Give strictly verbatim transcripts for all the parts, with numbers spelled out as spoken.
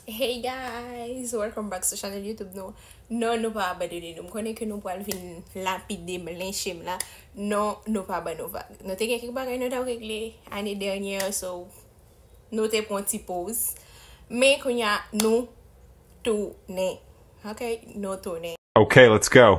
Hey guys, welcome back to channel YouTube nou. Non, nou pa abandone nou. M konnen ke nou pral vin lapide m, lenche m la. Non, nou pa ban nou vag. Nou te gen kèk bagay nou t ap regle ane dènyè, so nou te pran ti poz. Men kounye a, nou tounen. Ok, nou tounen. Okay, let's go.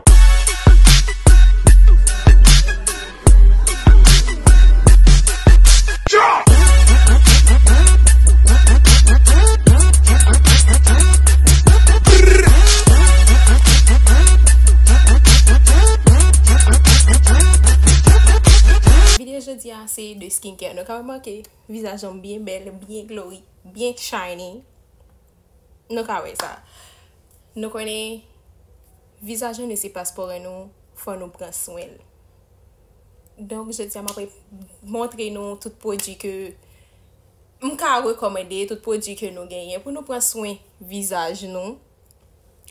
Videyo jodi a se de skincare. Nou ka remake vizaj an byen bèl, byen glori, byen shiny. Nou ka wè sa. Nou konnen vizaj nou se paspò nou, fò nou pran swen l. Donk, jodi a m ap montre nou tout pwodui ke m ka rekòmande, tout pwodui ke nou genyen pou nou pran swen vizaj nou.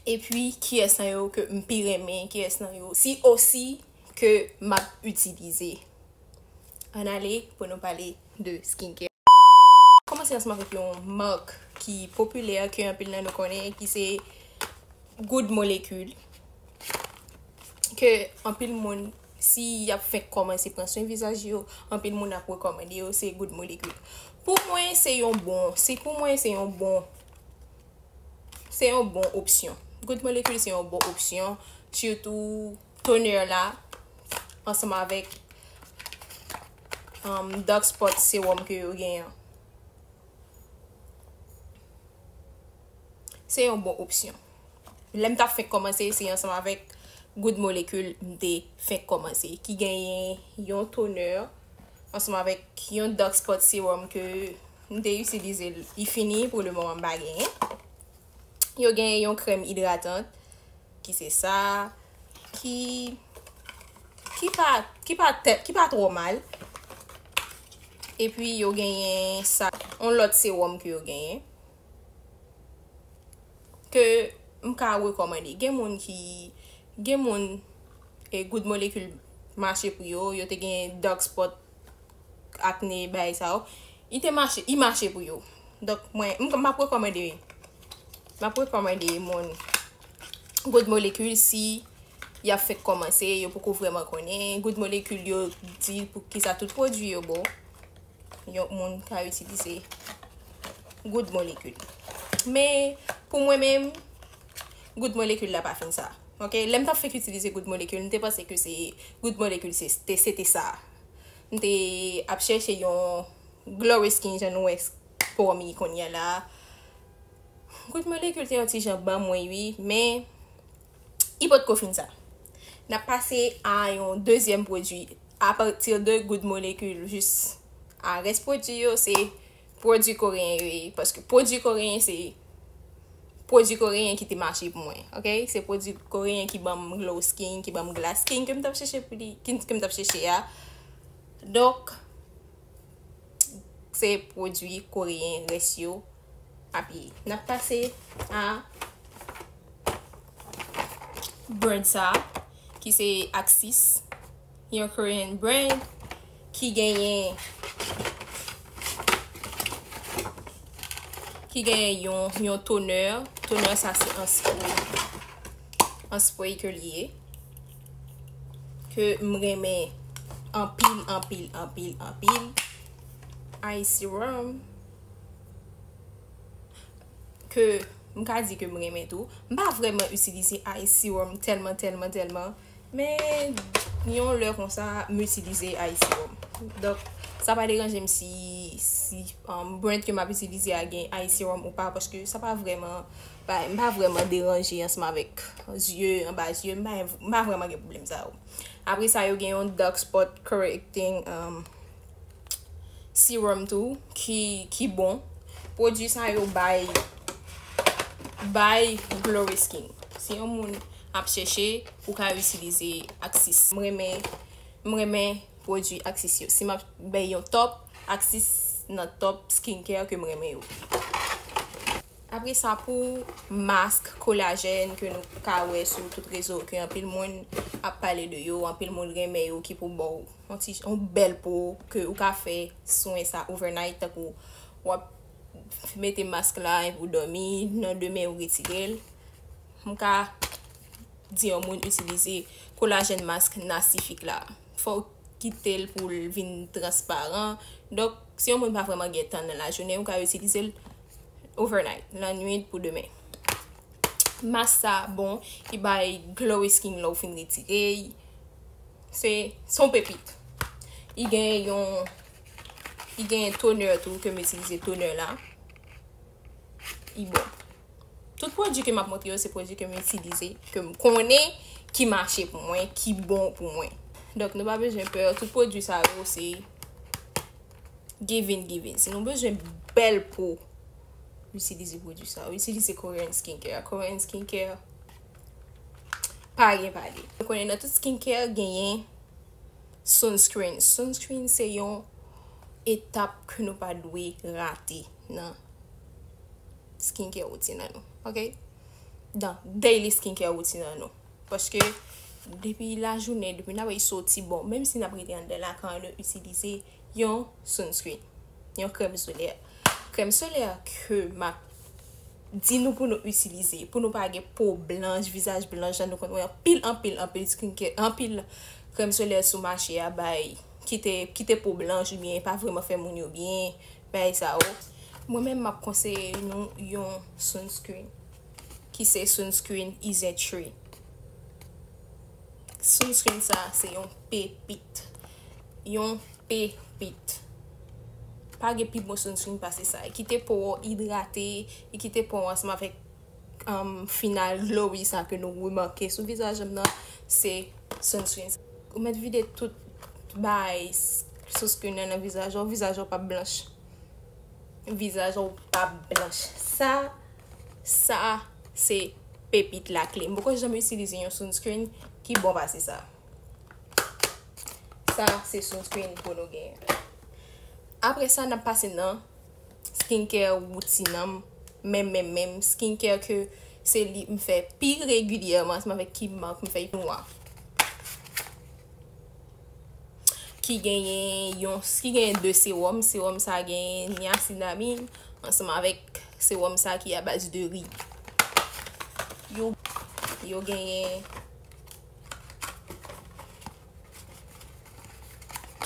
Epi, kiyès nan yo ke m pi renmen, kiyès nan yo si osi ke m ap itilize. Ann ale pou nou pale de skincare. Kòmanse ansanm avèk yon mak ki popilè, ke anpil nan nou konnen, ki se Good Molecule. Ke anpil moun, si y ap fèk kòmanse pran swen vizaj yo, anpil moun ap rekòmande yo, se Good Molecule. Pou mwen, se yon bon, se pou mwen, se yon bon, se yon bon opsyon. Good Molecule se yon bon opsyon, sitou toner la, ansanm avèk, um, dark spot serum ke yo genyen. Se yon bon opsyon. Lè m t ap fèk kòmanse, se ansanm avèk Good Molecule m te fèk kòmanse, ki genyen yon toner ansanm avèk yon dark spot serum ke m te itilize l. Li fini, pou le moman m pa genyen. Yo genyen yon krèm idratant, ki se sa, ki, ki pa, ki pa tè-, ki pa twò mal. Epi yo genyen sa, yon lòt serum ke yo genyen, ke m ka rekòmande. Gen moun ki, gen moun, e, Good Molecule mache pou yo, yo te gen dark spot, akne, bagay sa yo. Li te mache, li mache pou yo. Donk, mwen, m, m ap rekòmande, m ap rekòmande moun Good Molecule si y ap fèk kòmanse, yo poko vrèman konnen. Good Molecule, yo di pou kisa tout pwodui yo bon. Yon moun ka itilize Good Molecule. Men, pou mwen menm, Good Molecule la pa fin sa. Ok, lè m t ap fèk itilize Good Molecule, m te panse ke se Good Molecule se, te, se te sa. M te ap chèche yon glowy skin jan nou wè po m ye kounye a la. Good Molecule te yon ti jan ban mwen, wi, men li potko fin sa. N ap pase a yon dezyèm pwodui. Apati de Good Molecule jis a rès pwodui yo, se pwodui koreyen yo ye. Paske pwodui koreyen se pwodui koreyen ki te mache pou mwen. Ok? Se pwodui koreyen ki ban m glow skin, ki ban m glass skin ke m t ap chèche pou li, ki, ke m t ap chèche a. Donk, se pwodui koreyen rès yo ap ye. N ap pase a brand sa, ki se Axis, yon Korean brand ki genyen, ki genyen yon, yon toner. Toner sa se an spray. An spray ke li ye. Ke m renmen anpil, anpil, anpil, anpil. Eye serum. Ke m ka di ke m renmen tou. M pa vrèman itilize eye serum tèlman, tèlman, tèlman. Men yon lè konsa, m itilize eye serum. Donk, sa pa deranje m si, si, um, brand ke m ap itilize a gen eye serum ou pa, paske sa pa vrèman, pa, m pa vrèman deranje ansanm avèk zye, anba zye, m pa, m pa vrèman gen pwoblèm sa yo. Apre sa, yo gen yon dark spot correcting, um, serum tou, ki, ki bon. Pwodui sa yo bay, bay glowy skin. Si yon moun ap chèche, ou ka itilize Axis. M renmen, m renmen pwodui Axis yo. Si m ap bay yon top, Axis nan top skincare ke m renmen yo. Apre sa, pou mask kolajèn ke nou ka wè sou tout rezo, ke anpil moun ap pale de yo, anpil moun renmen yo, ki pou ba w yon ti, yon bèl po, ke ou ka fè swen sa overnight, tankou w ap mete mask la epi w dòmi, nan demen ou retire l. M ka di yon moun itilize kolajen mask Nasifik la. Fò w kite l pou l vin transparan. Donk, si yon moun pa vrèman gen tan nan lajounen, ou ka itilize l overnight, lannwit pou demen. Mask sa bon, li bay glowy skin lè w fin retire l. Se, se yon pepit. Li gen yon, li gen toner tou, ke m itilize toner la. Li bon. Tout pwodui ke m ap montre yo, se pwodui ke m itilize, ke m konnen ki mache pou mwen, ki bon pou mwen. Donk, nou pa bezwen pè. Tout pwodui sa yo, se giving, giving. Si nou bezwen bèl po, itilize pwodui sa yo. Itilize Korean Skincare. Korean Skincare, pa gen pale. Nou konnen nan tout skincare, genyen sunscreen. Sunscreen se yon etap ke nou pa dwe rate nan skincare routine an nou. Ok? Nan daily skincare routine an nou. Paske depi lajounen, depi n ap soti, bon, menm si n ap rete anndan lakay an, nou itilize yon sunscreen, yon krèm solè. Krèm solè ke m ap di nou pou nou itilize, pou nou pa gen po blanch, vizaj blanch, jan nou konn wè anpil, anpil, anpil skincare, anpil krèm solè sou mache a bay, kite, kite po blanch oubyen pa vrèman fè moun yo byen, bagay sa yo. Mwen menm, m ap konseye nou yon sunscreen, ki se sunscreen Isn't Tree. Sunscreen sa, se yon pepit. Yon pepit. Pa gen pi bon sunscreen pase sa. Li kite po w idrate, li kite po w ansanm avèk, um, final glowy sa ke nou remake sou vizaj m nan, se sunscreen sa. Ou mèt vide tout bay s-, sunscreen nan nan vizaj ou, vizaj ou p ap blanch. Vizaj ou p ap blanch. Sa, sa, se pepit lakle. M poko janm itilize yon sunscreen ki bon pase sa. Sa, se sunscreen pou nou genyen. Apre sa, n ap pase nan skincare routine an m, menm, menm, menm. Skincare ke se li m fè pi regilyèman, ansanm avèk Kim Mark, m fè nwa. Ki genyen yon, ki genyen de sewòm. Sewòm sa genyen niasinamide ansanm avèk sewòm sa ki a baz de ri. Yo, yo genyen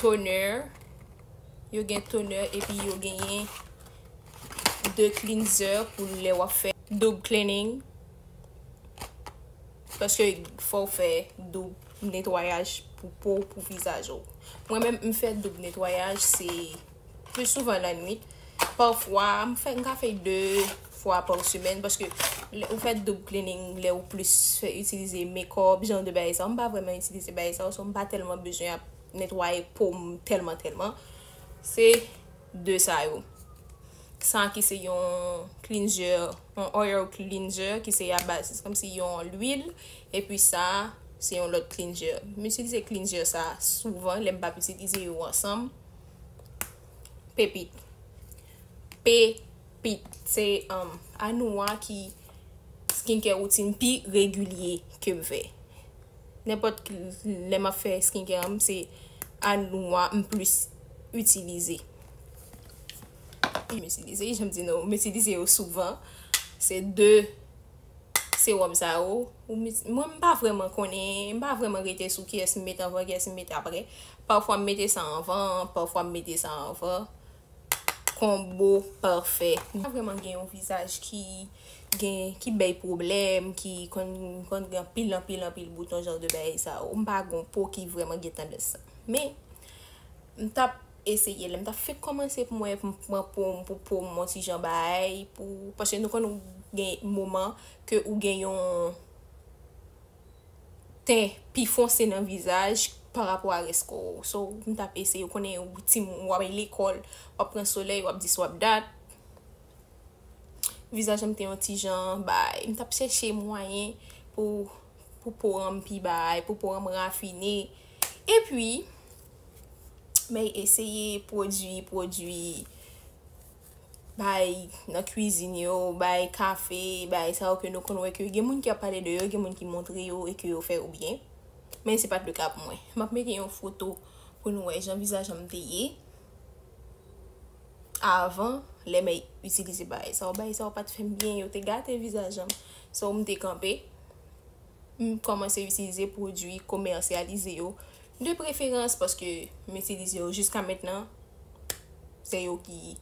toner, yo gen toner epi yo genyen de cleanser pou lè w ap fè double cleaning. Paske fò w fè doub netwayaj pou po w, pou vizaj ou. Mwen menm, m fè doub netwayaj, se pli souvan lannwit. Pafwa, m fè, m ka fè de fwa pa semèn, paske lè ou fè doub cleaning, lè ou plis fè itilize makeup, jan de bagay sa, m pa vrèman itilize bagay sa, so m pa tèlman bezwen ap netwaye po m tèlman, tèlman. Se de sa yo. Sa ki se yon cleanser, yon oil cleanser ki se a baz, se kòmsi yon lwil, epi sa, se yon lòt cleanser. M itilize cleanser sa souvan, lè m p ap itilize yo ansanm. Pepit. Pepit. Se, um, a nwa ki skincare routine pi regilye ke m fè. Nenpòt ki lè m ap fè skincare an, se a nwa m plis itilize. M itilize, jan m di nou, m itilize yo souvan. Se de sewòm sa yo. Ou met-, mwen, m pa vrèman konnen, m pa vrèman rete sou kiyès m mete anvan, kiyès m mete apre. Pafwa m mete sa anvan, pafwa m mete sa anvan. Konbo pafè. M pa vrèman gen yon vizaj ki gen, ki bay pwoblèm, ki konn, konn gen anpil, anpil, anpil bouton, jan de bagay sa yo. M pa gen yon po ki vrèman gen tandans sa. Men, m t ap eseye, lè m t ap fèk kòmanse pou mwen, pou m pran po m, pou po m yon ti jan bay, pou, paske nou konn ou gen moman ke ou gen yon ten pi fonse nan vizaj pa rapò a rès kò w. So, m t ap eseye, ou konnen, ou timoun, w ap al lekòl, w ap pran solèy, w ap dis, w ap dat. Vizaj an m te yon ti jan bay. M t ap chèche mwayen pou, pou po an m pi bay, pou po an m rafine. Epi, m eseye pwodui, pwodui, bay nan kwizin yo, bay kafe, bay sa yo ke nou konn wè ke gen moun ki ap pale de yo, gen moun ki montre yo e ke yo fè yo byen. Men se pa t le ka pou mwen. M ap mete yon foto pou nou wè jan vizaj an m te ye avan Lè m itilize bagay sa yo, bagay sa yo pa t fè m byen, yo te gate vizaj an m. So, m te kanpe. M kòmanse itilize pwodui komèsyalize yo. De preferans, paske m itilize yo jiska mentnan. Se yo ki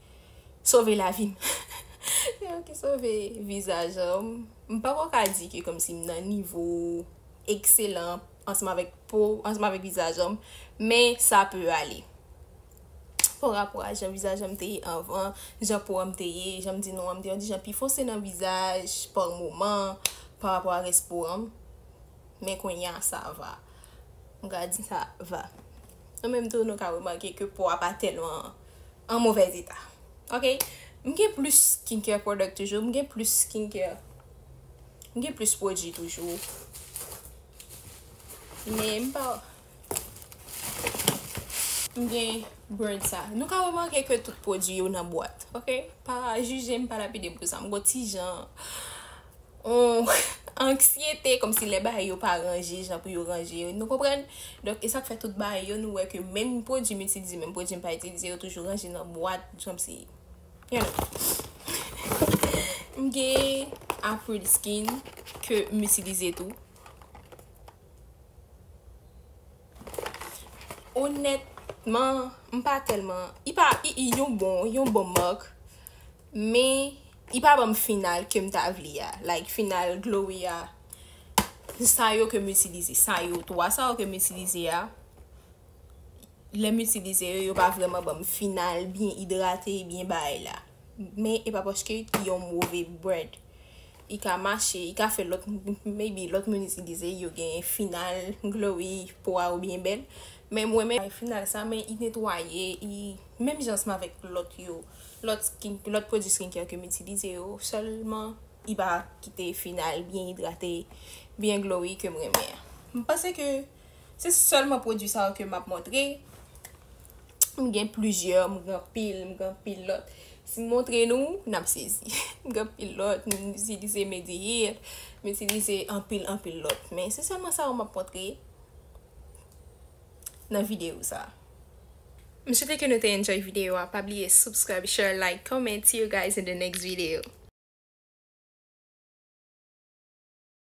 sove lavi m. Se yo ki sove vizaj an m. M poko ka di ke kòmsi m nan nivo ekselan ansanm avèk po, ansanm avèk vizaj an m, men sa pe ale. Pa rapò a jan vizaj an m te ye anvan, jan po an m te ye, jan m di non an m te yon ti jan pi fonse nan vizaj pa moman, pa rapò a rès po an m. Men kounye a, sa va. M ka di sa va. An menm tou, nou ka remake ke po a pa tèlman an movèz eta. Ok? M gen plis skincare product toujou, m gen plis skincare. M gen plis pwodui toujou. Men m pa. M gen brand sa. Nou ka remake ke tout pwodui yo nan bwat. Ok? Pa jije m, pa lapide m pou sa. M gon ti jan on anksyete, kòmsi lè bagay yo pa ranje jan pou yo ranje. Nou konprann? Donk, e sa k fè tout bagay yo, nou wè ke menm pwodui m itilize, menm pwodui m pa itilize, yo toujou ranje nan bwat, kòmsi, you know. M gen April Skin ke m itilize tou. Onètman, m pa tèlman, i pa, i, i yon bon, yon bon mark, men i pa ban m final ke m ta vle a. Like, final glowy a. Sa yo ke m itilize, sa yo, twa sa yo ke m itilize a, lè m itilize yo, yo pa vrèman ban m final byen idrate, byen bagay la. Men e pa paske yon move brand. I ka mache, i ka fè lòt, maybe lòt moun itilize, yo gen final glowy, po a yo byen bèl. Men mwen, men final sa, men i netwaye, i menm jan ansanm avèk lòt yo. Lòt skin, lòt pwodui skincare ke m itilize yo, sèlman i pa kite final byen idrate, byen glowy ke m renmen an. M panse ke se sèlman pwodui sa yo ke m ap montre. M gen plizyè, m gen anpil, m gen anpil lòt. Si m montre nou, n ap sezi. M gen anpil lòt, m itilize Mediheal, m itilize anpil, anpil lòt. Men se sèlman sa yo m ap montre nan videyo sa. M swete ke nou te enjoy videyo a. Pa bliye subscribe, share, like, comment. See you guys in the next video.